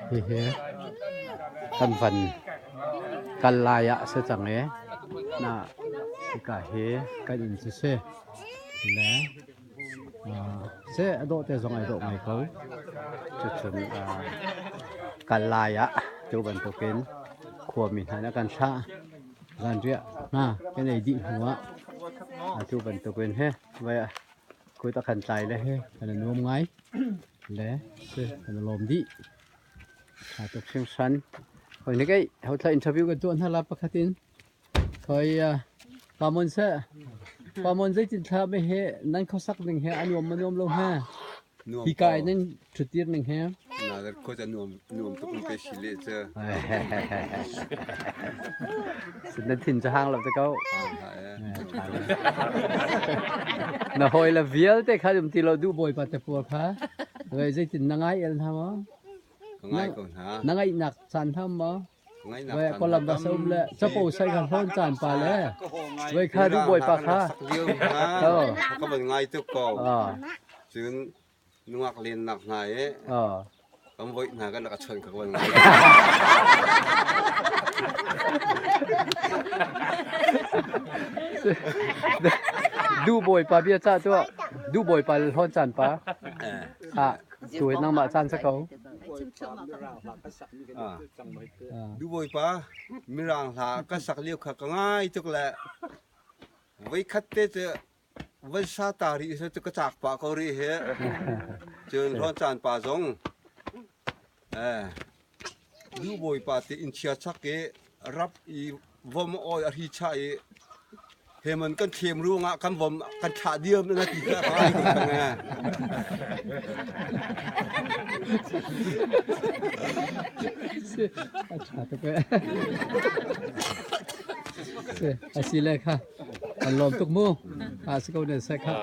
Hihi kan van kal lai ah a si cang i na hika hi kan inn cu si. Le seh a dawh te zong ai dawh ngai ko. Cucun kal lai ah tu bantukin khuami hna nih a kan thlah. Zanriah hna kan ei dih hnu ah atu bantukin he vai kut a kan tlai le he kan i nuam ngai. Le si kan i lawm dih. Tha tuk hringhran. Hoi ni kei ho thla interview kan tuah hna la pakhat in. Khoi pamon se pamon zeitin thla me he nan khuasak ning he a nuam ma nuam lo he? Nuam Hi ka ko. nan ṭhutir ning he. Na ko ca nuam nuam tuk in pe si le cu. Na thin cu hang lo te ko. Na hawi le vialte kha um ti lo duh bawipa te puar kha. Wei zeitin na ngai el hna maw? Ka ngai ko hna. Na ngaihnak caan hna maw? Wei Columbus um le capo sai kha hlawn caan pa le. Wei kha duh bawipa kha. Ka van ngai tuk ko. Cun nungak lennak hna i kan voih hna kan rak a chawnh kha ka van ngai. Duh bawipa bia cah tuah. Duh bawipa le hlawn caan pa. Ah, tu nangmah caan sa ko. Duh bawipa mirang hla kan sak lio kha ka ngai tuk le voikhat te cu van sa ta rih cu ka cak pah ko rih hi. Cun hlawn caan pa zong duh bawipa te inn chia chak i rap i vom awi a hri chah i heman kan thlem ruangah kan vom kan thlah diam na ti kha ka ai tuk eh. A ṭha tuk eh. A si le kha. Kan lawm tuk mu. A si ko ne sai kha.